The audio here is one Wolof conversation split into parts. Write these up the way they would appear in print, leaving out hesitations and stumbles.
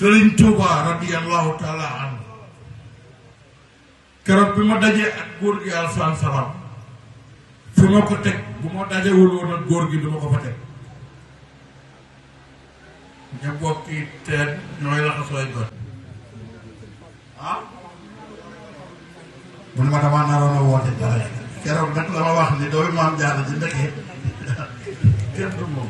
Sëriñ Tuuba radiyallahu taala an keroog bi ma dajee ak góor gi Alsaan Salaam fu ma ko teg bu ma dajewul woon ak góor gi du ma ko fa teg ña bokki teen ñooy laxasooy got mu ne ma dama naroon a woote dara keroog nag la ma wax ni dooy maam jaara ji ndekee kenn du moom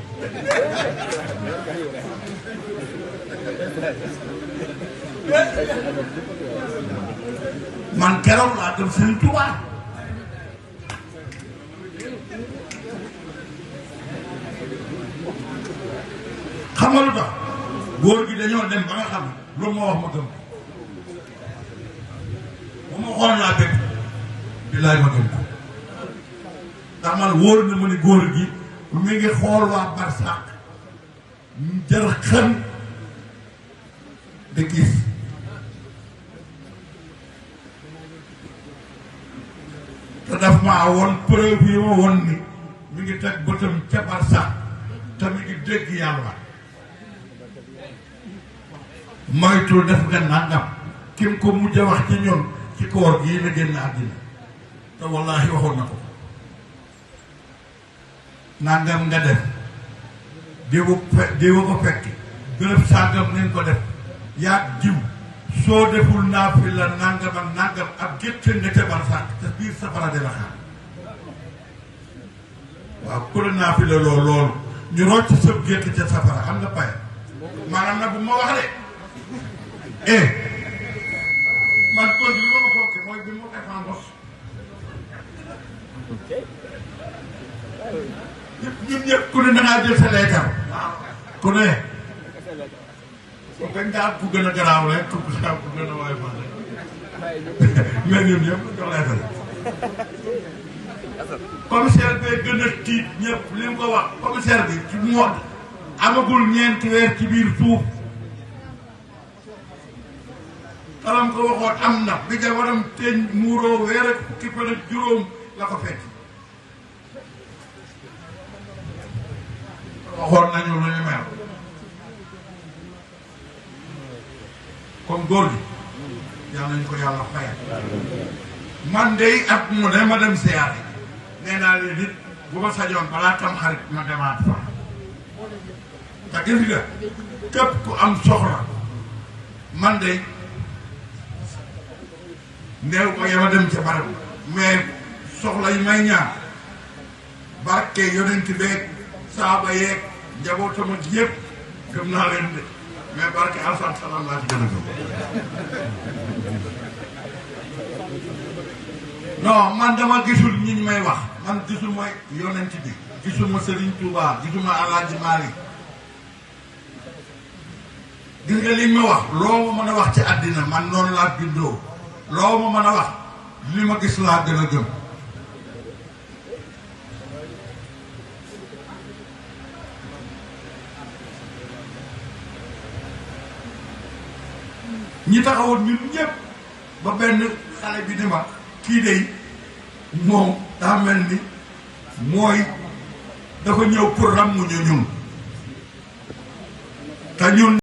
man keroog laa dem Sëriñ Tuubaa xam nga lu tax góor gi dañoo dem ba nga xam lu ma wax ma gëm bu ma xool laa bëgg billaay ma gëm ko ndax man wóor na ma ni góor gi mi ngi xool waa barsàq jar xën de gis te daf maa woon preuve yi ma woon ni mi ngi teg bëtam ca barsàq te mi ngi dégg yàlla moytul def nga nangam kim ko mujj a wax ci ñun ci koor gii la génn àddina te wallaahi waxoon na ko nangam nga def diwu ko fekk bërëb sàngam nañ ko def yaag diw soo deful naafila nangam ak nangam ak gétt nga ca barsàq te biir safara de la xaar waaw ku la naafila loolu ñu rocc sa gétt ca safara am na paye maanaam nag bu ma wax de man kon bi ma ko fokk mooy bi mu defaan bos ñun ñëpp ku ne dangaa jël sa leetar ku ne dañ daal ku gën a garaaw rek ku gën a woy fan rek mais ñun ñëpp jox leetar commissaire bi gën a tiit ñëpp li mu ko wax commissaire bi ci moo amagul ñeenti weer ci biir suuf xalam ko waxoon am na bi jabaram teñ muuroo weer ak fukki fan ak juróom la ko fekk waxoon nañu lu ñu mel comme góor gi yàlla nañu ko yàlla fayal man dey ak mu ne ma dem siyaare nee naa leen nit bu ma sañoon balaa tam xarit ma demaat fa te gis nga képp ku am soxla man dey néew ko yama dem ca barab mais soxla yi may ñaan barke yonent beeg saaba yeeg njabootam ak yëpp gëm naa leen de mais barke Alsaan Salaam laa ci gën a gëm non man dama gisul ñi ñu may wax man gisuma yonent bi gisuma Serigne Touba gisuma Alaaji Maalik gis nga li ma wax loo ma mën a wax ci àddina man noonu laa bindoo loo ma mën a wax li ma gis laa gën a gëm ñi taxawoon ñun ñëpp ba benn xale bi ni ma kii dey moom daa mel ni mooy dafa ñëw pour ràmmuñu ñun te ñun